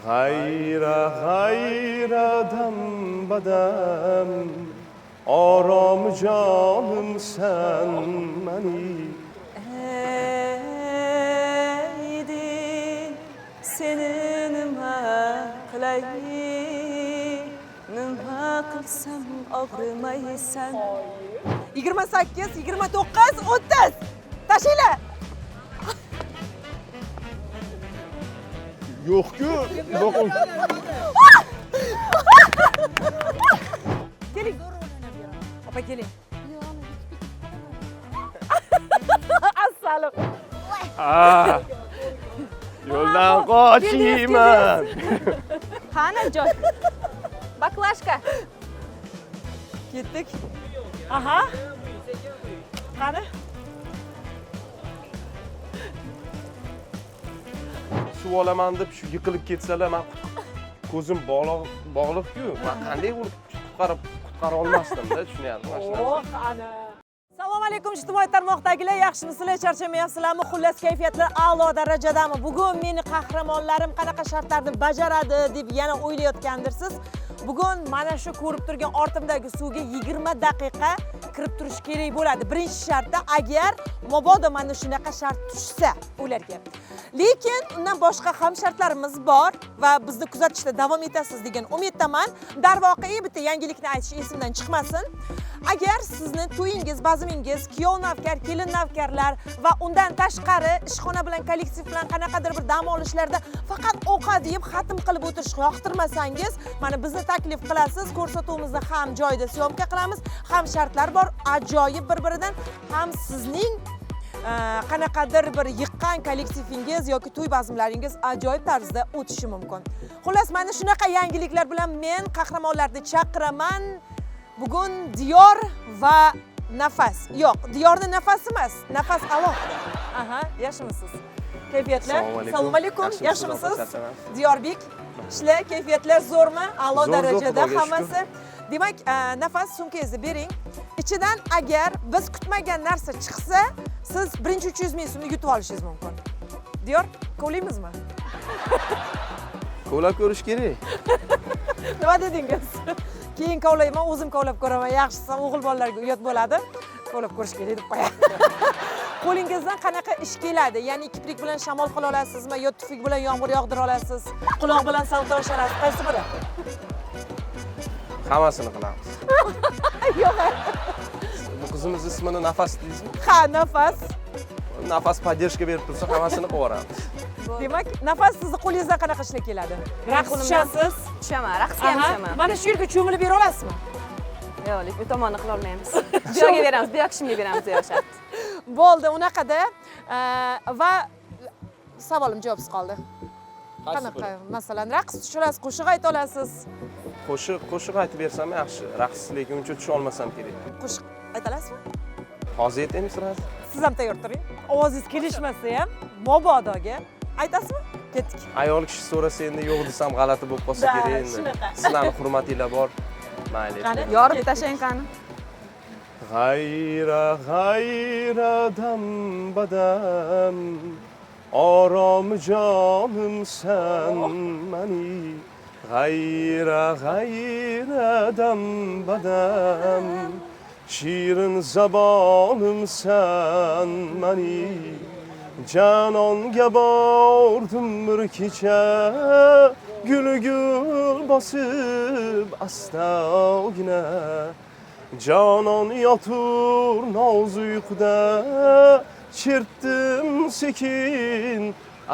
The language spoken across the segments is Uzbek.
G'ayra g'ayra dam badam, orom jonimsan mani. Ey dil, seni nima qilay, nima qilsam og'rimaysan. 28, 29, 30. Tashinglar. Yo'q-ku, yo'q. Keling. Opa keling. Assalom. Ah. Yo'ldan qochiyman. Qani joy? Baklashka. Ketdik. Aha. Qani? Suv olaman deb shu yiqilib ketsalar, men ko'zim bog'liq-ku. Men qanday uni qutqara olmasdim-da, tushunyapsizmi? Mana shu narsa. Oh, ana. Assalomu alaykum ijtimoiy tarmoqdagilar, yaxshimisizlar, charchamayapsizlarmi? Xullas, kayfiyatlar a'lo darajadami? Bugun meni qahramonlarim qanaqa shartlarni bajaradi deb yana o'ylayotgandirsiz. Bugun mana shu ko'rib turgan ortimdagi suvga 20 daqiqa kirib turish kerak bo'ladi. Birinchi shartda, agar mabodo mana shunaqa shart tushsa ularga. Lekin undan boshqa ham shartlarimiz bor va bizni kuzatishda davom etasiz degan umiddaman. Darvoqe bitta yangilikni aytish esimdan chiqmasin. Agar sizni to'yingiz, bazmingiz, kuyov navkar, kelin navkarlar va undan tashqari ishxona bilan, kollektiv bilan qanaqadir bir dam olishlarda faqat ovqat yeb xatm qilib o'tirishni yoqtirmasangiz, mana bizni taklif qilasiz, ko'rsatuvimizni ham joyida syomka qilamiz, ham shartlar bor, ajoyib bir-biridan, ham sizning qanaqadir bir yiqqan kollektivingiz yoki to'y bazmlaringiz ajoyib tarzda o'tishi mumkin. Xullas, mana shunaqa yangiliklar bilan men qahramonlarni chaqiraman. Bugun Diyor va Nafas. Yo'q, Diyorning Nafasi emas, Nafas alohida. Aha, yaxshimisiz? Kayfiyatlar? Assalomu alaykum. Assalomu alaykum. Yaxshimisiz? Yaxshimisiz? Charchamayapsiz? Diyorbek, ishlar, kayfiyatlar zo'rmi? A'lo Zo'r, zo'r, darajada Xudoga shukur. hammasi. Demak, Nafas, sumkangizni bering. Ichidan agar biz kutmagan narsa chiqsa, siz birinchi 300 ming so'mni yutib olishingiz mumkin. Diyor, kovlaymizmi? Kovlab ko'rish kerak. Nima dedingiz? Keyin kovlayman, o'zim kovlab ko'raman. Yaxshisi o'g'il bolalarga uyat bo'ladi. Kovlab ko'rish kerak deb qo'yadi. Qo'lingizdan qanaqa ish keladi? Ya'ni kiprik bilan shamol qila olasizmi yo tufuk bilan yomg'ir yog'dira olasiz? Quloq bilan salto osharasiz. Qaysi biri? Hammasini qilamiz. Yo'q. Bu qizimiz ismini Nafas deysizmi? Ha, Nafas. Nafas podдержка berib tursa hammasini qilib yuboramiz. Demak, Nafas, sizni qo'lingizdan qanaqa ishlar keladi? Raqs tushasiz? Tushaman, raqsga ham Aha. tushaman. Mana shu yerga cho'milib bera olasizmi? Yo'q, lekin bu tomonni qila olmaymiz. Bu yoqqa beramiz, bu yoq kishimga beramiz bu yoq shart. Bo'ldi, unaqada. Va savolim javobsiz qoldi. Qanaqa? Masalan, raqs tushirasiz, qo'shiq ayta olasiz. Qo'shiq aytib bersam yaxshi. Raqs lekin uncha tusha olmasam kerak. Qo'shiq ayta olasizmi? Hozir aytaymi sirasi? Siz ham tayyor turing. Ovozingiz kelishmasa ham mobodoga aytasizmi? Ketdik. Ayol kishi so'rasa endi yo'q desam g'alati bo'lib qolsa Da, kerak endi. shunaqa. Sizlarning hurmatinglar bor. Mayli. Qani? Yorib tashlang qani. G'ayra g'ayra dam badam, orom jonimsan mani. G'ayra g'ayra dam badam, shirin zabonimsan mani. Janonga bordim bir kecha, gul gul bosib astagina. Canon yotur noz uyquda, chertdim sekin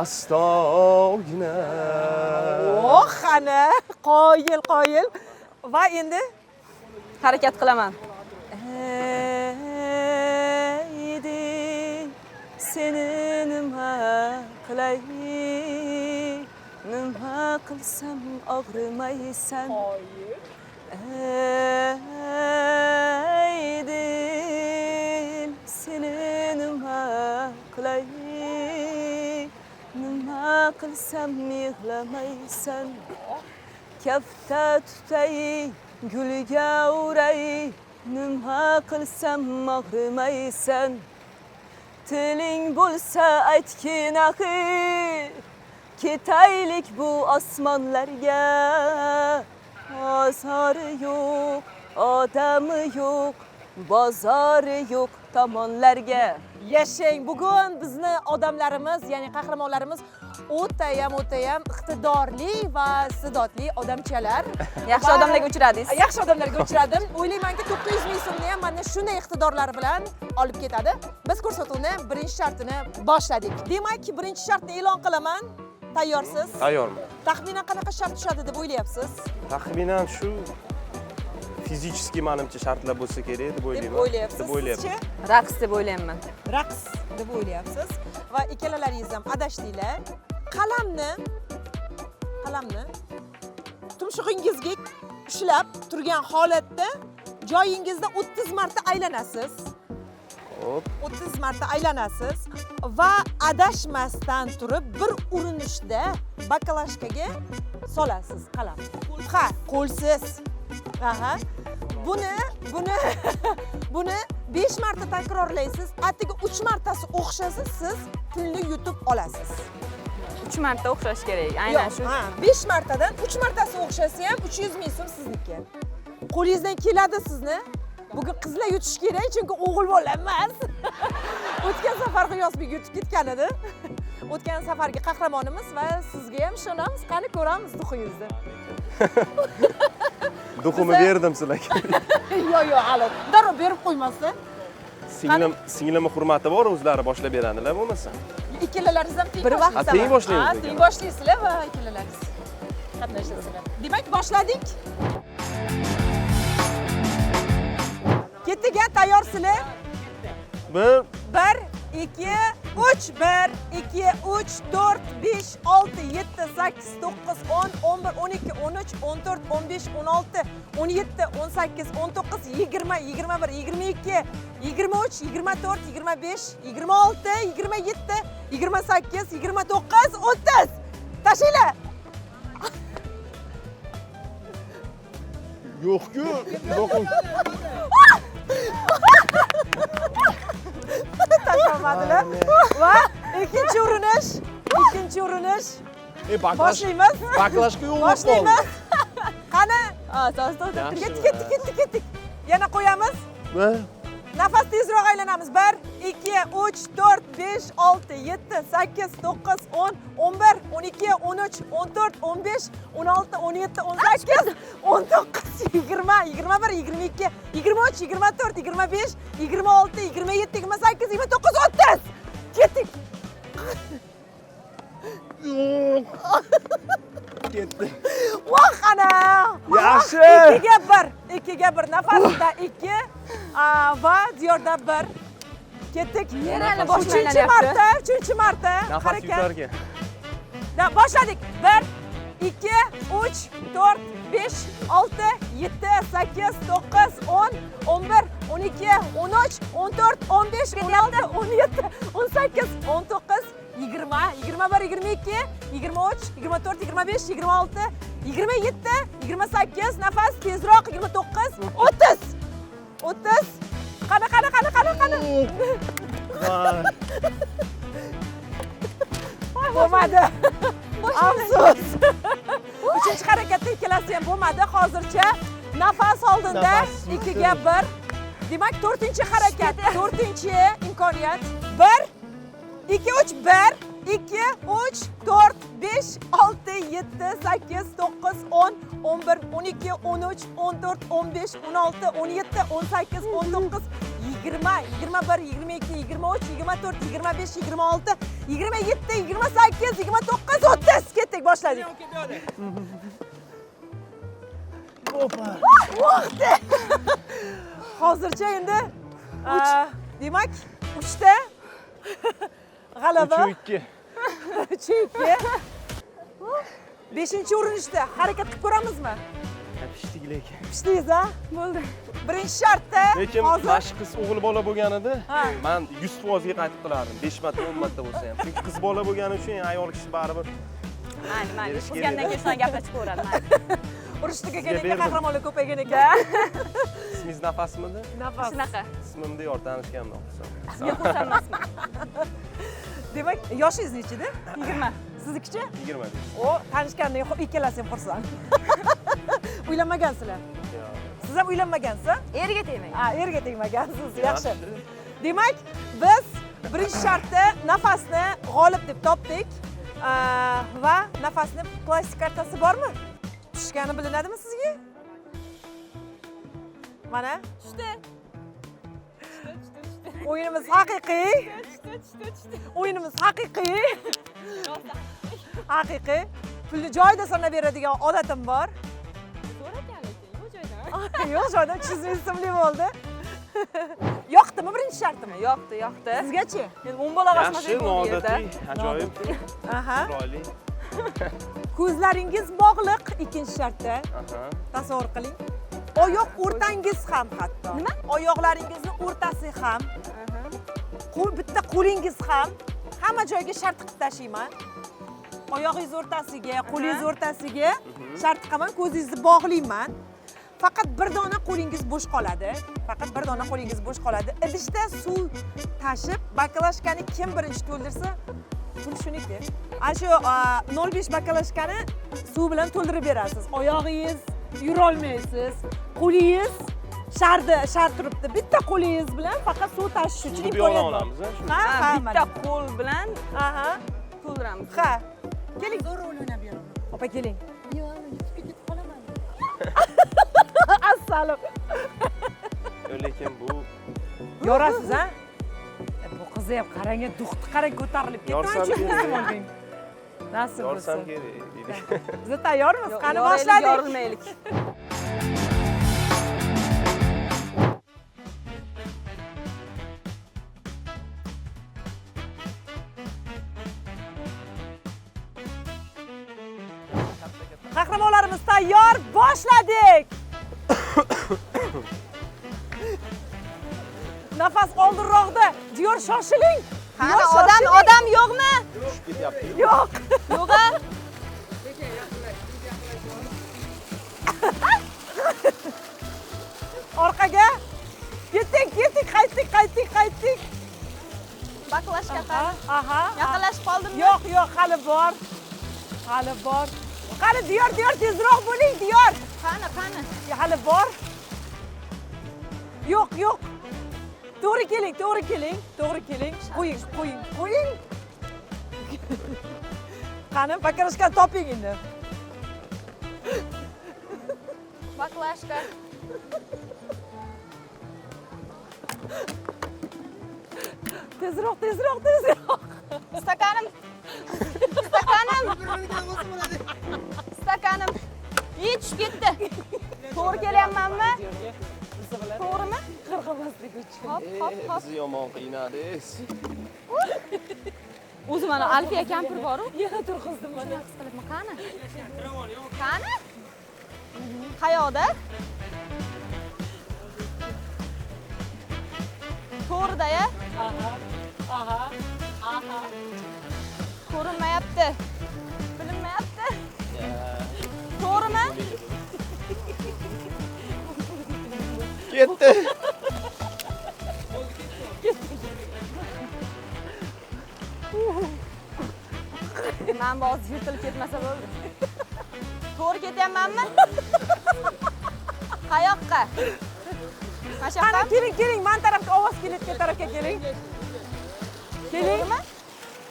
astagina. Oh, ana, qoyil, qoyil. Va endi harakat qilaman. Ey dil, seni nima qilay, nima qilsam og'rimaysan. Ey dil, seni nima qilay, nima qilsam yig'lamaysan. Kafta tutay, gulga uray, nima qilsam og'rimaysan. Tiling bo'lsa aytgin axir, Ketaylik bu osmonlarga. Bozori yo'q, odami yo'q, bozori yo'q tomonlarga. Yashang. Bugun bizni odamlarimiz, ya'ni qahramonlarimiz o'tayam o'tayam iqtidorli va iste'dodli odamchalar. Yaxshi odamlarga uchradingiz. Yaxshi odamlarga uchradim. O'ylaymanki, 900 ming so'mni ham mana shunday iqtidorlar bilan olib ketadi. Biz ko'rsatuvni birinchi shartini boshladik. Demak, birinchi shartni e'lon qilaman. Tayyorsiz? Tayyorman. Taxminan qanaqa shart tushadi deb o'ylayapsiz? Taxminan shu fizический manimcha shartlar bo'lsa kerak deb Deb o'ylayman. o'ylayapsiz. Deb o'ylayapman. Sizchi? Raqs deb o'ylayapman. Raqs deb o'ylayapsiz va ikkalalaringiz ham adashdinglar. Qalamni tumshug'ingizga ushlab turgan holatda joyingizda 30 marta aylanasiz. Hop. 30 marta aylanasiz va adashmasdan turib bir urinishda bakalashkaga solasiz qalam. Ha, qo'lsiz. Aha. Buni 5 marta takrorlaysiz. Atigi 3 martasi o'xshasa, siz pulni yutib olasiz. 3 marta o'xshash kerak. Aynan shu. Ha, 5 martadan 3 martasi o'xshasa ham 300 ming so'm sizniki. Qo'lingizdan keladi sizni. Bugun qizlar yutish kerak, chunki o'g'il bola emas. O'tgan safar G'iyosbek yutib ketgan edi. O'tgan safargi qahramonimiz va sizga ham ishonamiz. Qani ko'ramiz duxingizni. Duximni berdim sizlarga. Yo'q, yo'q, hali darrov berib qo'ymasdan. Singlimni hurmati bor, o'zlari boshlab beradilar bo'lmasa. Ikkalalaringiz ham teng Bir vaqtda. Ha, teng boshlaymiz Ha, ekan. teng boshlaysizlar va ikkalalaringiz qatnashasizlar. Demak, boshladik. Ketdik, tayyorsizlar? 1 1 2 3 1 2 3 4 5 6 7 8 9 10 11 12 13 14 15 16 17 18 19 20 21 22 23 24 25 26 27 28 29 30. Tashlanglar. Yo'q-ku, yo'q. Tashlolmadilar. Va ikkinchi urinish, ikkinchi urinish. Boshlaymiz. Baklashka yo'q bo'lib qoldi. Boshlaymiz. Qani? To'xtab tur. Ketdik, ketdik, ketdik, ketdik. Yana qo'yamiz. Nafas tezroq aylanamiz. 1 2 3 4 5 6 7 8 9 10 11 12 13 14 15 16 17 18 19 20 21 22 23 24 25 26 27 28 29 30. Ketdik. Yo'q. Ketdi. Voh ana. Yaxshi. 2ga 1, 2ga 1 nafasda 2 va Diyorda 1. Ketdik. Yerali boshim Uchinchi aylanyapti. marta, uchinchi marta Nafas harakat. yutarkan. Da, boshladik. 1 2 3 4 5 6 7 8 9 10 11 12 13 14 15 16 17 18 19 20 21 22 23 24 25 26 27 28 nafas tezroq 29 30 30. Qani, qani, qani, qani, qani. Bo'lmadi. Afsus. Uchinchi harakatda ikkalasi ham bo'lmadi. Hozircha nafas oldinda 2ga 1. Demak, to'rtinchi harakat, to'rtinchi imkoniyat. 1 2 3 1 2 3 4 5 6 7 8 9 10 11 12 13 14 15 16 17 18 19 20 21 22 23 24 25 26 27 28 29 30. Ketdik, boshladik. Vaqti. Hozircha endi demak 3 ta g'alaba. 3-2. 3-2. 5 urinishda harakat qilib ko'ramizmi? Pishdik lekin. Pishdingiz, a? Bo'ldi. Birinchi shartda Lekin hozir mana shu qiz o'g'il bola bo'lganida men 100% ga qaytib qilardim. 5 marta, 10 marta bo'lsa ham. Chunki qiz bola bo'lgani uchun ayol kishi baribir Mayli, mayli. Berish Qizgandan kerak. keyin shundan gaplashib ko'radi, mayli. Urush tugagan Sizga ekan, berdim. qahramonlar ko'paygan ekan. Ismingiz Nafasmidi? Nafas. Shunaqa. Ismimni yor tanishganman xursand. Sizga xursand emasman. Demak, yoshingiz nechida? 20. Siznikichi? 25. O, tanishgandan ikkalasi ham xursand. Uylanmagansizlar. Yo'q. Siz ham uylanmagansiz? Erga tegmagan. Ha, erga tegmagansiz. Yaxshi. Demak, biz birinchi shartda Nafasni g'olib deb topdik. Va Nafasni plastik kartasi bormi? Tushgani bilinadimi sizga? Mana Tushdi. O'yinimiz haqiqiy. Tushdi. O'yinimiz haqiqiy. Haqiqiy. Pulni joyida sanab beradigan odatim bor. Zo'r ekan lekin, yo'q joydan. Yo'q joydan 300 ming so'mlik bo'ldi. Yoqdimi birinchi shartimi? Yoqdi, yoqdi. Sizgachi? Endi o'mbalog'i Yaxshi, ochmasak bo'ldi yerda. noodatiy, ajoyib, Aha. chiroyli. Ko'zlaringiz bog'liq ikkinchi shartda. Aha. Tasavvur qiling. Oyoq o'rtangiz ham hatto. Nima? Oyoqlaringizni o'rtasi ham. Qo'l, bitta qo'lingiz ham hamma joyga shart qilib tashlayman. Oyog'ingiz o'rtasiga, qo'lingiz o'rtasiga shart qilaman, ko'zingizni bog'layman. Faqat bir dona qo'lingiz bo'sh qoladi. Faqat bir dona qo'lingiz bo'sh qoladi. Idishda suv tashib, bakalashkani kim birinchi to'ldirsa, pul shuniki. Ana shu 0,5 bakalashkani suv bilan to'ldirib berasiz. Oyog'ingiz yurolmaysiz, qo'lingiz shar turibdi. Bitta qo'lingiz bilan faqat suv tashish uchun Suvni imkoniyat bor. olamiz, ha, shuni? Ha, ha, Bitta mana. qo'l bilan Aha. to'ldiramiz. Ha. Keling. Zo'r rol o'ynab beraman. Opa keling. Yo'q, yutib ketib qolaman. Assalom. Lekin bu Yorasiz, ha? Bu qizni ham qarang, duxni qarang ko'tarilib ketdi. Yorsam Ancha kerak. yutib olding. Nasib yorsam bo'lsin. kerak deydi. Biz tayyormiz. Qani Yoraylik, boshladik. Yorilmaylik. Qahramonlarimiz tayyor, boshladik. Nafas oldinroqda. Diyor shoshiling. Qani Diyor, odam, shoshiling. odam yo'qmi? Tushib ketyapti. Yo'q. Yo'q-a? Orqaga. Ketdik, ketdik, qaytdik, qaytdik, qaytdik. Baklashka qani? Aha. Yaqinlashib qoldimmi? Yo'q, yo'q, hali bor. Hali bor. Qani Diyor, Diyor, tezroq bo'ling, Diyor. Qani, qani? Hali bor. Yo'q, yo'q. To'g'ri keling, to'g'ri keling, to'g'ri keling. Qo'ying, qo'ying, qo'ying. Qani, baklashkani toping endi. Baklashka. Tezroq, tezroq, tezroq. Stakanim. Stakanim. Stakanim. Tushib ketdi. To'g'ri kelyapmanmi? To'g'rimi? Qirqilmaslik uchun. Hop, hop, hop. Bizni yomon qiynadingiz. O'zi mana Alfiya kampir bor-u. Yana turg'izdim mana. His qilibmi? Qani? Qani? Qayoqda? To'g'rida-ya? Aha. Aha. Aha. Ko'rinmayapti. Bilinmayapti. To'g'rimi? Ketdi. Men bu hozir yirtilib ketmasa bo'ldi. To'g'ri ketyapmanmi? Qayoqqa? Mana shu Qani yoqqa? keling, keling, men tarafga ovoz kelayotgan tarafga keling. Keling.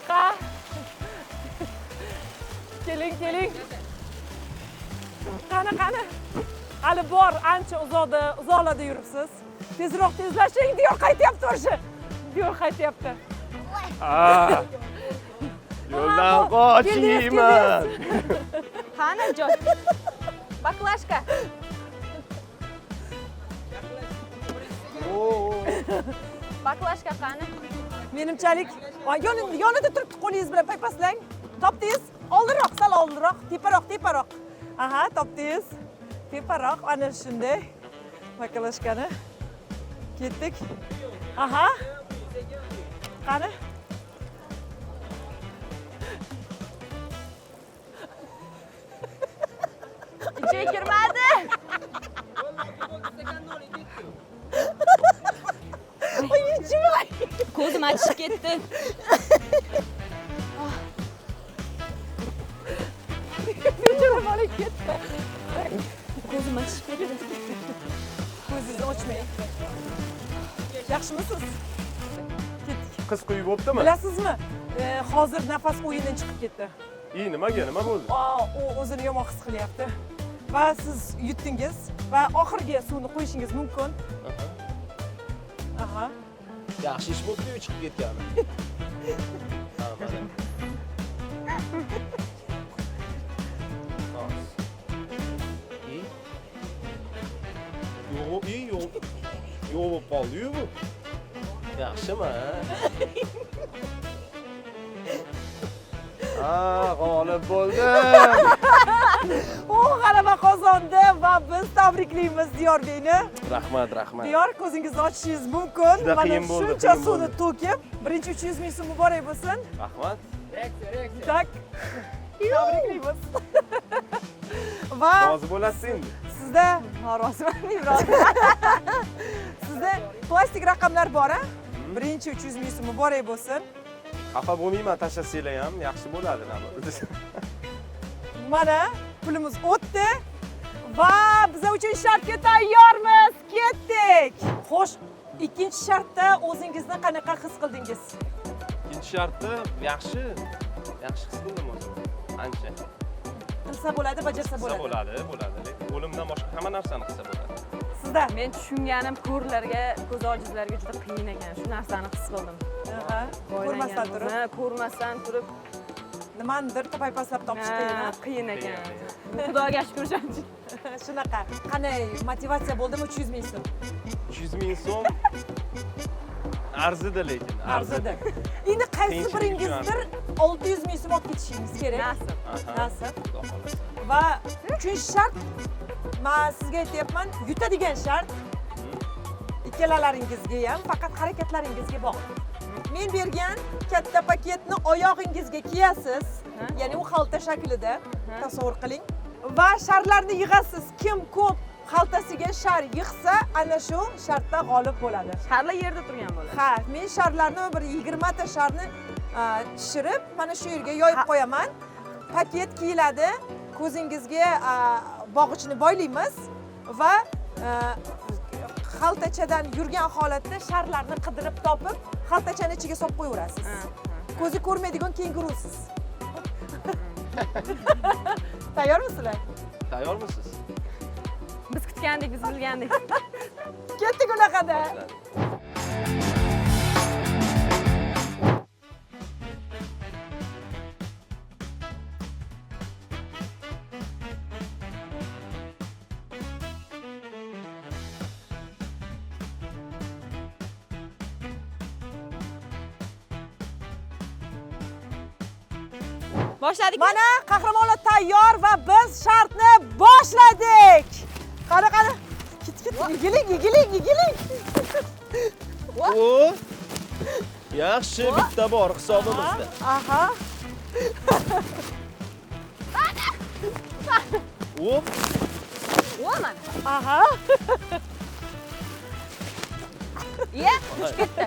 Ha. Keling, keling. Qani, qani. Hali bor, ancha uzoqda, uzoqlarda yuribsiz. Tezroq tezlashing, Diyor qaytyapti o'sha. Diyor qaytyapti. Ah. Yo'ldan qochiyman. Qani joy? Baklashka. Baklashka qani? Menimchalik, yonida turibdi, qo'lingiz bilan paypaslang. Topdingiz? Oldinroq, sal oldinroq, teparoq, teparoq. Aha, topdingiz. Teparoq, ana shunday. Baklashkani. Ketdik. Aha. Qani? Ichiga kirmadi. Oy, yechimay. Ko'zim achishib ketdi. Bola ketdi. Ko'zim achishib ketdi. Ko'zingizni ochmang. Yaxshimisiz? Ketdik. Qiz quyib bo'ptimi? Bilasizmi? Hozir nafas o'yindan chiqib ketdi. I nimaga, nima bo'ldi? U o'zini yomon his qilyapti. Va siz yutdingiz va oxirgi suvni qo'yishingiz mumkin. Aha. Yaxshi ish bo'libdi-yu chiqib ketgani. Ha, mana. Yo'q, yo'q. Yo'q bo'lib qoldi-yu bu. Yaxshimi? Ha, g'olib bo'ldim. U g'alaba qozondi va biz tabriklaymiz Diyorbekni. Rahmat, rahmat. Diyor, ko'zingizni ochishingiz mumkin. Juda Mana qiyin bo'ldi, shuncha qiyin suvni bo'ldi. to'kib, birinchi 300 ming so'm muborak bo'lsin. Rahmat. Tak. Tabriklaymiz. Va Rozi bo'lasiz endi. sizda Noroziman, rozi. Sizda plastik raqamlar bor, a? Birinchi 300 ming so'm muborak bo'lsin. Xafa bo'lmayman, tashlasanglar ham yaxshi bo'ladi nima. Mana pulimiz o'tdi va biz uchun shartga tayyormiz. Ketdik. Xo'sh, ikkinchi shartda o'zingizni qanaqa his qildingiz? Ikkinchi shartda yaxshi, yaxshi his qildim o'zimni. Ancha. Qilsa bo'ladi, bajarsa Qilsa bo'ladi. bo'ladi, bo'ladi. Lekin o'limdan boshqa hamma narsani qilsa bo'ladi. Sizda? Men tushunganim ko'rlarga, ko'z ojizlarga juda qiyin ekan. Shu narsani his qildim. Aha, ko'rmasdan turib. Ha, ko'rmasdan turib. Nimanidir paypaslab topish qiyin, ha? Qiyin ekan. Qiyin, Xudoga shukur shuning. Shunaqa. Qanday motivatsiya bo'ldimi 300 ming so'm? 300 ming so'm arzidi lekin, Arzidi. Endi qaysi Qiyinchilik biringizdir 600 ming so'm olib ketishingiz kerak? Nasib. Nasib. Xudo xohlasa. Va uchinchi shart, men sizga aytyapman, yutadigan shart. Ikkalalaringizga ham faqat harakatlaringizga bog'liq. Men bergan katta paketni oyog'ingizga kiyasiz, ya'ni u xalta shaklida tasavvur qiling va sharlarni yig'asiz. Kim ko'p xaltasiga shar yig'sa, ana shu shartda g'olib bo'ladi. Sharlar yerda turgan bo'ladi. Ha, men sharlarni bir 20 ta sharni shishirib, mana shu yerga yoyib qo'yaman. Paket kiyiladi, ko'zingizga bog'ichni boylaymiz va xaltachadan yurgan holatda sharlarni qidirib topib, xaltachani ichiga solib qo'yaverasiz. Ko'zi ko'rmaydigan kengurusiz. Tayyormisizlar? Tayyormisiz? Biz kutgandik, biz bilgandik. Ketdik unaqada. Boshladik. Mana qahramonlar tayyor va biz shartni boshladik. Qani, qani. Ket, ket, yegiling, yegiling, yegiling. O! Yaxshi, bitta bor hisobimizda. Aha. Hop. O, mana. Aha. Ye, uchib ketdi.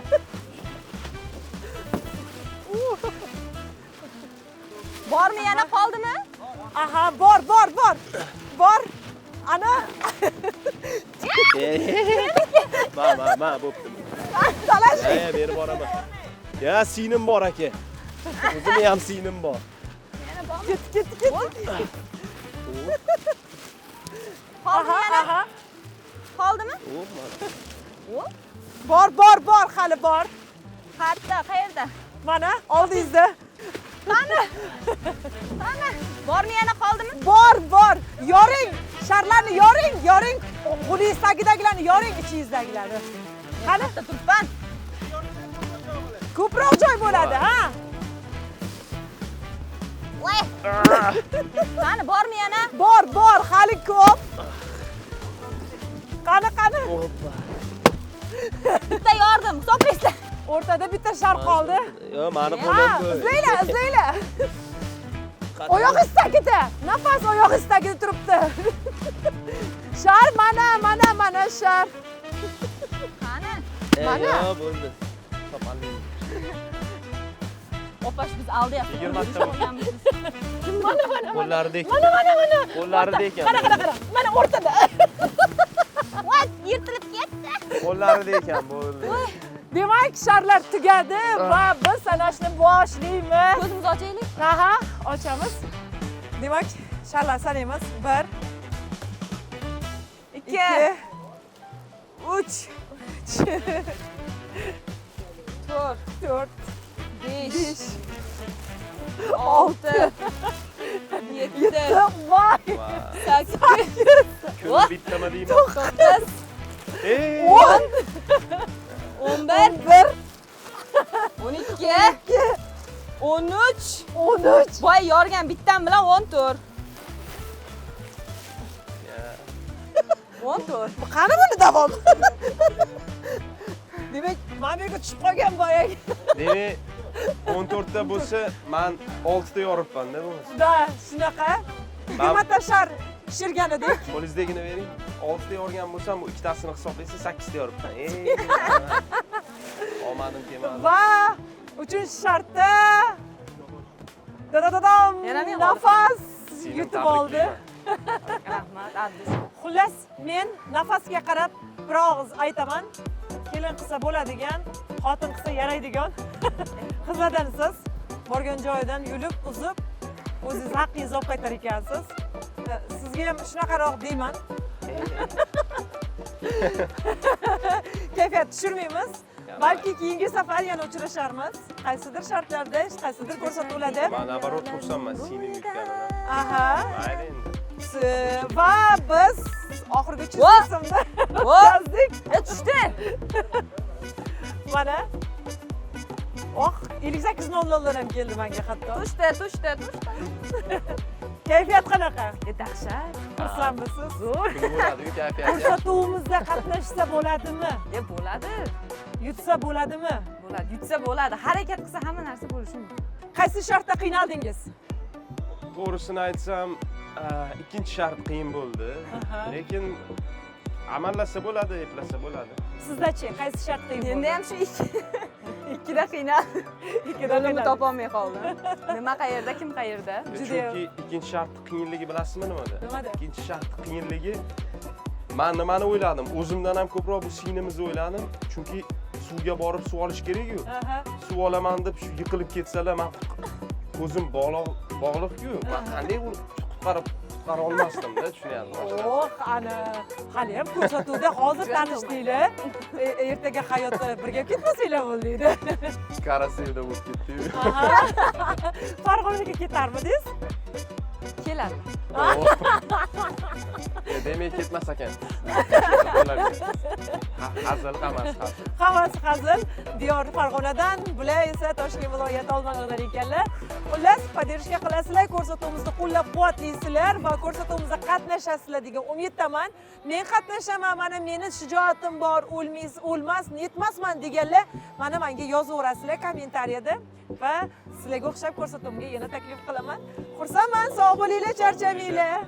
Bormi yana qoldimi? Aha, bor, bor, bor. Bor. Ana. Ma, ma, ma, bo'pti. Talashing. Ya, berib boraman. Ya, singlim bor aka. O'zimni ham singlim bor. Ketdi, ketdi, ketdi. Qoldimi yana? Aha. Qoldimi? O, mana. Bor, bor, bor, hali bor. Qayerda, qayerda? Mana oldingizda. Qani? Qani? Bormi yana qoldimi? Bor, bor. Yoring, sharlarni yoring, yoring. Qo'lingiz tagidagilarni yoring, ichingizdagilarni. Qani? Bitta turibman. Ko'proq joy bo'ladi, ha? Voy. Qani, bormi yana? Bor, bor, hali ko'p. Qani, qani? Bitta yordim, hisoblaysizlar. O'rtada bitta shar qoldi. Yo, mani Ha, qo'lim bu. izlanglar, izlanglar. Oyog'ingiz tagida, nafas oyog'ingiz tagida turibdi. Shar mana, mana, mana shar. Qani? Mana. Yo, bo'ldi. Topolmayman. Opash, biz aldayapmiz. 20 ta. Mana, mana. Qo'llarida ekan. Mana, mana, mana. Qo'llarida ekan. Qara, qara, qara. Mana o'rtada. Voy, yirtilib ketdi. Qo'llarida ekan, bo'ldi. Demak, sharlar tugadi va biz sanashni boshlaymiz. Ko'zimizni ochaylik. Aha, ochamiz. Demak, sharlar sanaymiz. 1 2 2 3 4 4 5 5 6 7 7 Voy! 8 Kuni bittami deyman. 9 Ey! 10 11 1 12 13 13 Voy, yorgan bittam bilan 14. 14. Qani buni davom? Demak, mana bu yerga tushib qolgan boyagi. Demak, 14 ta bo'lsa, man 6 ta yoribman-da bo'lmasa. Да, shunaqa. 20 ta shar pishirgan edik. Qo'lingizdagini bering. 6 ta yorgan bo'lsam, bu ikkitasini hisoblaysiz, 8 ta yoribman. Ey! Omadim kelmadi. Va uchinchi shartda da-da-da-dam, Yana men Nafas Seni yutib oldi. tabriklayman. Rahmat, Abdus. Xullas, men Nafasga qarab bir og'iz aytaman. Kelin qilsa bo'ladigan, xotin qilsa yaraydigan qizlardansiz. Borgan joyidan yulib, uzib, o'zingiz haqqingizni olib qaytar ekansiz. Sizga ham shunaqaroq deyman. Kayfiyat tushirmaymiz. Balki keyingi safar yana uchrasharmiz. Qaysidir shartlarda, qaysidir ko'rsatuvlarda. Man наоборот xursandman singlim yutganidan. Aha. Mayli endi. Va biz oxirgi Va! qismda Va! o'tkazdik. E, tushdi. Mana. Oh, 58:00dan ham keldi menga hatto. Tushdi, tushdi, tushdi. Kayfiyat qanaqa? E, dahshat. Xursandmisiz? Zo'r. Kulib bo'ladi-yu kayfiyat. Ko'rsatuvimizda qatnashsa bo'ladimi? E, bo'ladi. Yutsa bo'ladimi? Bo'ladi. Yutsa bo'ladi. Harakat qilsa hamma narsa bo'lishi mumkin. Qaysi shartda qiynaldingiz? To'g'risini aytsam, ikkinchi shart qiyin bo'ldi. Lekin amallasa bo'ladi, eplasa bo'ladi. Sizdachi, qaysi shart qiyin bo'ldi? Endi ham shu ikkida qiynaldim. Ikkida Yo'limni qiynaldingiz. topolmay qoldim. Nima qayerda, kim qayerda? Judayam. Chunki ikkinchi shartni qiyinligi bilasizmi nimada? Nimada? Ikkinchi shartni qiyinligi, man nimani o'yladim? O'zimdan ham ko'proq bu singlimizni o'yladim. Chunki suvga borib suv olish kerak-ku. Suv olaman deb shu yiqilib ketsalar, man ko'zim bog'liq bog'liq-ku. Man qanday uni qutqara olmasdim-da, tushunyapsizmi? Oh, ana hali ham ko'rsatuvda hozir tanishdinglar. Ertaga hayotda birga ketmasanglar bo'ldi. Karaselda bo'lib ketdi-yu. Farg'onaga ketarmidingiz? Keladi. Demak, ketmas ekan. Hazil, hammasi hazil. Hammasi hazil. Diyor Farg'onadan, bular esa Toshkent viloyati Olmaliqdan ekanlar. Xullas, поддержка qilasizlar, ko'rsatuvimizni qo'llab-quvvatlaysizlar va ko'rsatuvimizda qatnashasizlar degan umiddaman. Men qatnashaman, mana meni shijoatim bor, o'lmaysiz, o'lmas, netmasman deganlar mana menga yozaverasizlar kommentariyada va sizlarga o'xshab ko'rsatuvimga yana taklif qilaman. Xursandman, sog' bo'linglar, charchamanglar.